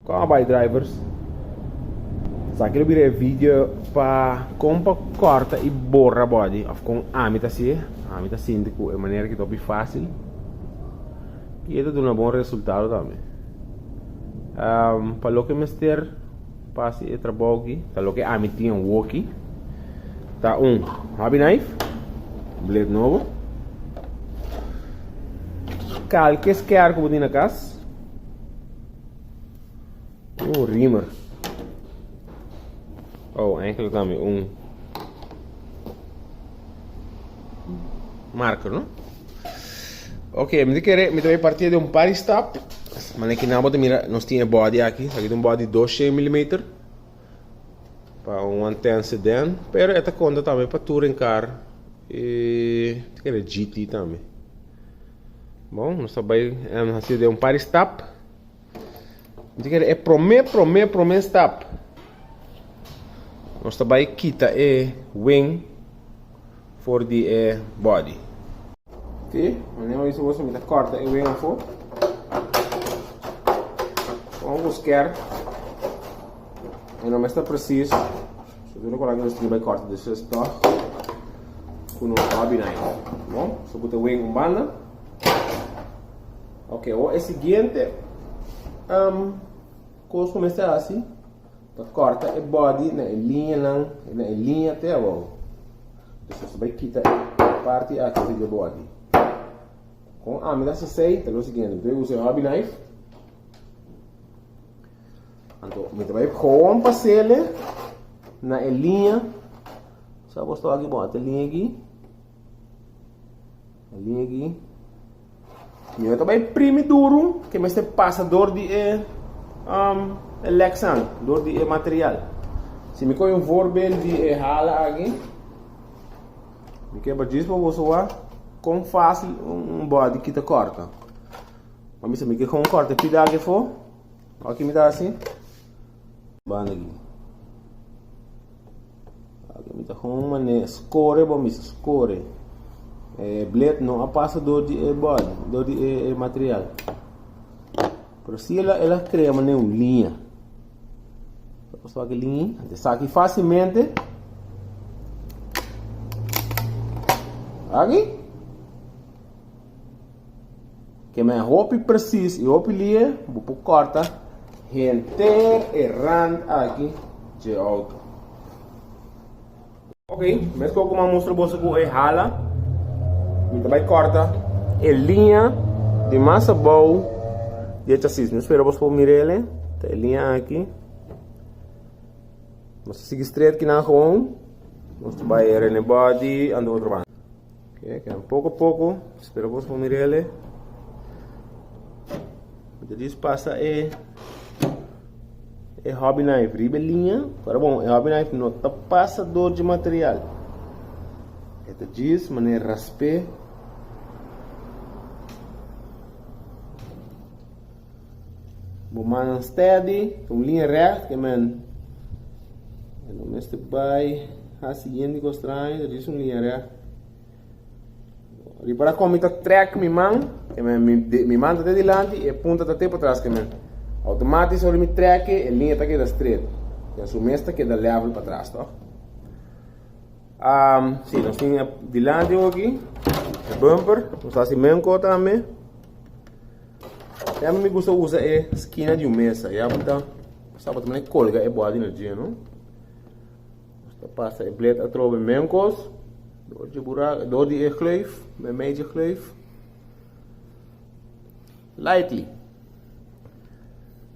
Kon a bai drivers? Esaki lo bira e video pa kon pa kòrta i borra body òf kon ami ta hasié. Ami ta sinti ku e manera aki ta hopi fásil i e ta duna bon resultado tambe. Pa loke mester pa hasi e trabou aki, ta loke ami tin awoki, ta un hobby knife, blade nobo, kalke skèr ku bo tin na kas. Un riemer. Oh, eigenlijk tambe un marker, no? Ok, mi ta kere, mi ta bai parti di un par di stap. Mane ki nan bo ta mira, nos tin e body aki. Aki ta un body 200 millimeter. Pa un 110 sedan. Pero e ta konta tambe pa touring car. I ta kere GT tambe. Bon, nos ta bai hasi den un par di stap. Mi ta kere e prome, prome, prome stap. Nos ta bai kita e wing for di e body. Si, manera mi a bisa boso mi ta korta e wing afo. Kon ku sker. E no mester precies. So tur loke nos tin bai korta despues tog ku nos hobby knife. Bon, so put e wing un banda. Ok, awor e siguiente um, kos ku mester hasi ta korta e body na e liñanan, na e liña te abou. Dus nos ta bai kita e parti aki di e body. Kon ami ta hasi esei ta lo siguiente, mi ta bai usa e hobby knife. Anto mi ta bai gewoon pasele na e liña. Sa bo sto aki bon, ata e liña aki. E liña aki. Mi no ta bai primi duru ke mester pasa dor di e um, e lexan, dor di e material. Si mi kohe un voorbeeld di e hala aki, mi ke pa djis pa boso wak kon fácil un body kita kòrta. Ma mi sa mi ke kon kòrta e pida aki afó. Aki mi ta hasi. Banda aki. Aki mi ta gewoon mane score bo mi sa score. E blade no a pasa door di e body, door di e, e material. Pero si el a, el a crea mane un liña. Paso aki liña. Antes aki fácilmente. Aki. Ke men hopi precies y hopi lie bo por corta henter e rand aki dje auto. Ok, mesco cu mi a mustra boso cu e hala, mi ta bay corta e liña di mas abou di e chasis. Mi spera boso por mirele, ta e liña aki. Nos ta sigui straight kinan gewoon, nos ta bay rene body ando otro banda. Ok, keda poko poko, spero bos por mirele. Mi ta djis pasa e e hobby knife riba e liña. Pero bon, e hobby knife no ta pasa door dje material. E ta djis manera rasp'é. Bo mannan steady, ta un liña recht ke men e no mester bai hasi yen di kos straño, ta djis un liña recht. Ripara kon mi ta trek mi man, ke men mi mi man ta te dilanti i e punta ta te patras ke men automatis ora mi trek e liña ta keda stret, den su mes ta keda level patras toh. Si nos tin e dilanti aki, e bumper, nos ta hasi menko tambe. Ya mi gusta usa e skina di un mesa. Ya bo ta sa bo ta mane colga e body na dje, no? Nos ta pasa e blade atrobe menkos. Door di bura, door di e gleuf, meimei dje gleuf. Lightly.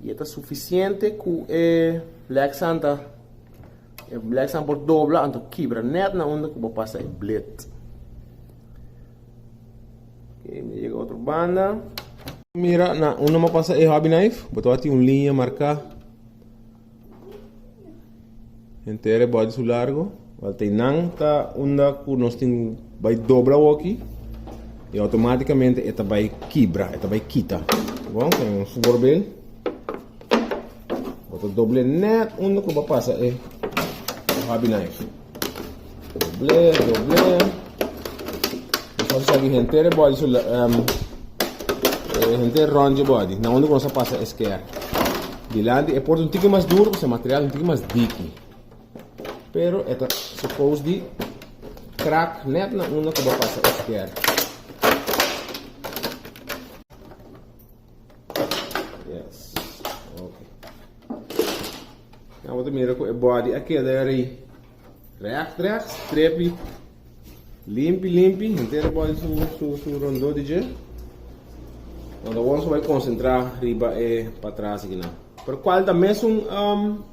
I e ta suficiente ku e Lexan ta e Lexan por dobla anto kibra net na unda ku bo pasa e blade. Ok, mi llega otro banda. Mira, na unda mi pasa e hobby knife, bo ta tin un liña marká. Henter e body su largo. Wel te nan ta unda ku nos tin bai dobla woki i automáticamente e ta bai kibra, e ta bai kita. Bon, kon un voorbeeld. Bo ta doble net unda ku bo pasa e hobby knife. Doble, doble. Nos a sabi henter e body su um, henter rond je body. Na unda ku nos a pasa e sker. Dilanti e por ta un tiki mas duro pasobra e material ta un tiki mas diki. Pero e ta suppose di krak net na unda ku bo a pasa e sker. Yes. Ok. Nou bo ta mira ku e body a keda ri recht recht, strepi, limpi limpi, henter e body su su su rondó di dje. Anto awor nos bai konsentrá riba e patras akinan. Pero kual ta mesun um,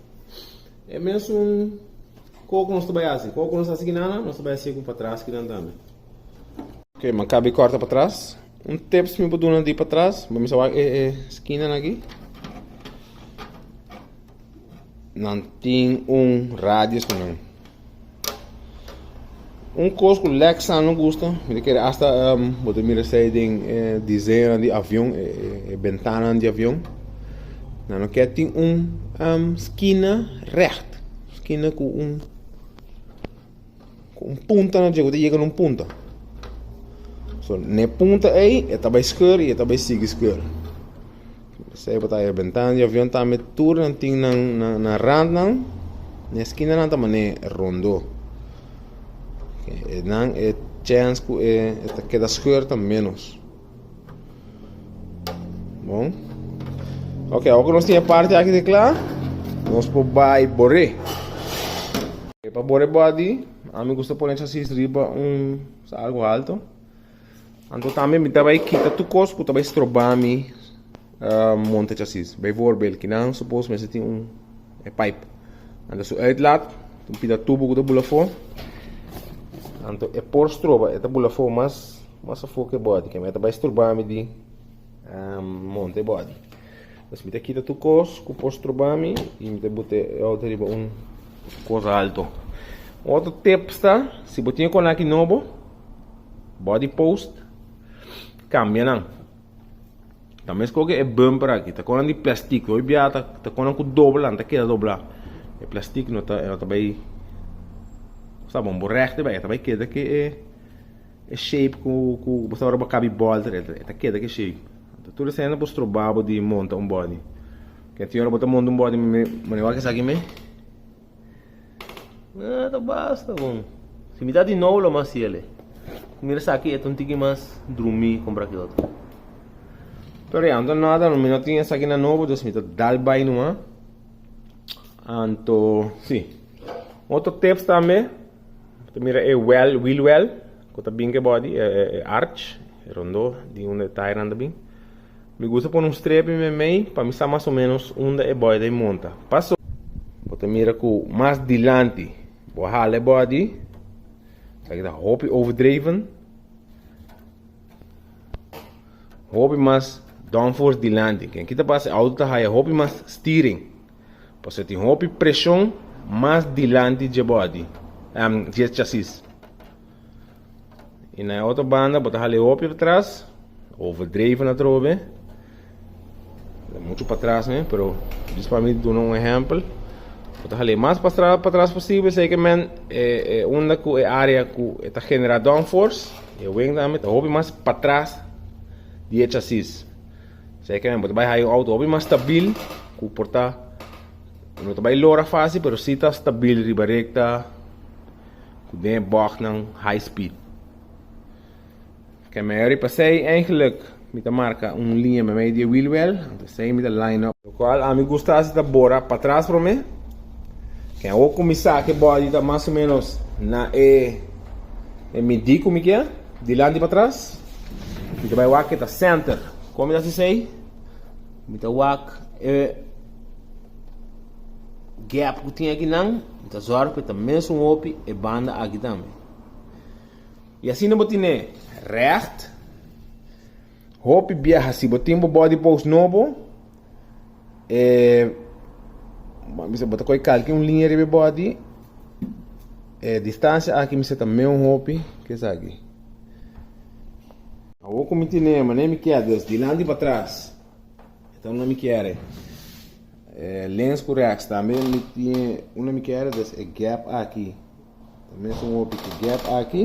e mesun kos ku nos ta bai hasi. Kos ku nos ta hasi akinan, nos ta bai hasi ku patras akinan tambe. Ok, mi a kabi kòrta patras. Un tips mi por duna di patras, bo mester wak e e skinanan aki. Nan tin un radius ku nan. Un kos ku Lexan no gusta, mi ta kere asta bo ta mira esei den e diseñonan di avion, e e bentananan di avion. Nan no kier tin un skina règt, skina ku un. Ku un punta na dje ku ta yega na un punta. So na e punta ei e ta bai skeur i e ta bai sigui skeur. Esei bo ta haña bentana di avion tambe tur nan tin nan nan randnan na e skinanan ta manera rondó. E nan e chèns ku e ta keda skeur ta ménos. Bon. Ok, awor ku nos tin e parti aki di kla, nos por bai bor'é. Pa bor'é body, ami gusta pone chasis riba un algu alto. Anto tambe mi ta bai kita tur kos ku ta bai stroba mi monta chasis. Bijvoorbeeld, kinan suppose mester tin un e pipe. Anto su uitlaat, un pida tubo ku ta bula afó. Anto e por stroba, e ta bula afó mas. Mas afó ku e bòdi, ke mi ta bai stroba mi di monta e bòdi. Pues mi ta kita tur kos ku por stroba mi i mi ta bota e outo riba un kos alto. Un otro tips ta, si bo tin e konaki nobo, bòdi post, kambia nan. Ta meskos ku e bumper aki, ta konan di plastik, hopi bia ta konan ku dobla, nan ta keda dobla. E plastik no ta, e no ta bai, sa bon bo règt e bai, e ta bai keda ke e. E shape ku ku bo ta ora bo kabi bolter e ta keda ku e shape. Anto tur esei nan por stroba bo di monta un body. Ke tin ora bo ta monta un body mi mane wak esaki me. Eh ta basta bon. Si mi ta di nou lo mas siele. Mira esaki e ta un tiki mas drumi kompra ki otro. Pero ya no ta nada mi no tin esaki na nobo dus mi ta dal bai numa. Anto si. Otro tips tambe. Bo ta mira e well, wheel well, ku ta bin ku e body, e arch, e rondó di unda e tairenan ta bin. Mi gusta pone un strepi meimei pa mi sa mas o ménos unda e body ta bin monta. Paso. Bo ta mira ku mas dilanti bo a hala e body, esaki ta hopi overdreven, hopi mas downforce dilanti. Ken ki ta pasa? E auto ta haya hopi mas steering. Pasobra tin hopi preshon mas dilanti dje body, dje chasis. I na e otro banda bo ta hala e hopi patras, overdreven atrobe. Ta muchu patras ne, pero djis pa mi duna un ehèmpel. Bo ta hala e mas patras posibel, esei ke men e unda ku e área ku e ta generá downforce, e wing tambe ta hopi mas patras di e chasis. Esei ke bo ta bai haya un auto hopi mas stabil ku por ta no ta bai lora fácil pero si ta stabil riba rekta ku den e bògnan high speed. Ke mei riba esei eigenlijk mi ta marka un liña meimei di e wheel well anto esei mi ta line up. Lokual ami gusta hasi ta bora patras promé. Ke awor ku mi sa ke bòdi ta mas o ménos na e midí ku mi ke. Dilanti patras, mi ta bai wak e ta center. Kon mi ta hasi esei? Mi ta wak e gap ku tin akinan, mi ta zòrg ku e ta mesun hopi e banda aki tambe. I asina bo tine règt. Hopi biaha si bo tin bo body post nobo, e bisa bo ta kohe kalki un liña riba e body, e distansia aki mester ta meun hopi ke esaki. Awor ku mi tine manera mi kier dus dilanti pa tras e ta unda mi kier e links ku rechts tambe mi tin unda mi kier dus e gap aki ta mesun hopi ke gap aki.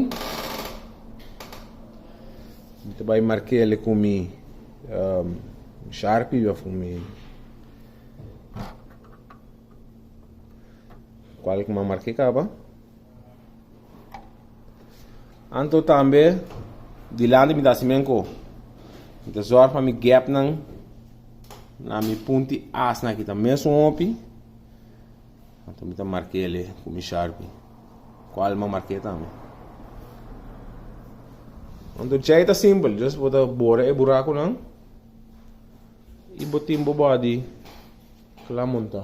Mi ta bai mark'el ku mi sharpie of ku mi. Kual ku m'a mark'é kaba. Anto tambe dilanti mi ta hasi menko. Mi ta zòrg pa mi gèpnan na mi punti asnan aki ta mesun hopi. Anto mi ta mark'é ku mi sharpie. Kual m'a mark'é tambe. Anto djei ta simpel, just bo ta bora e burakunan i bo tin bo bòdi kla montá.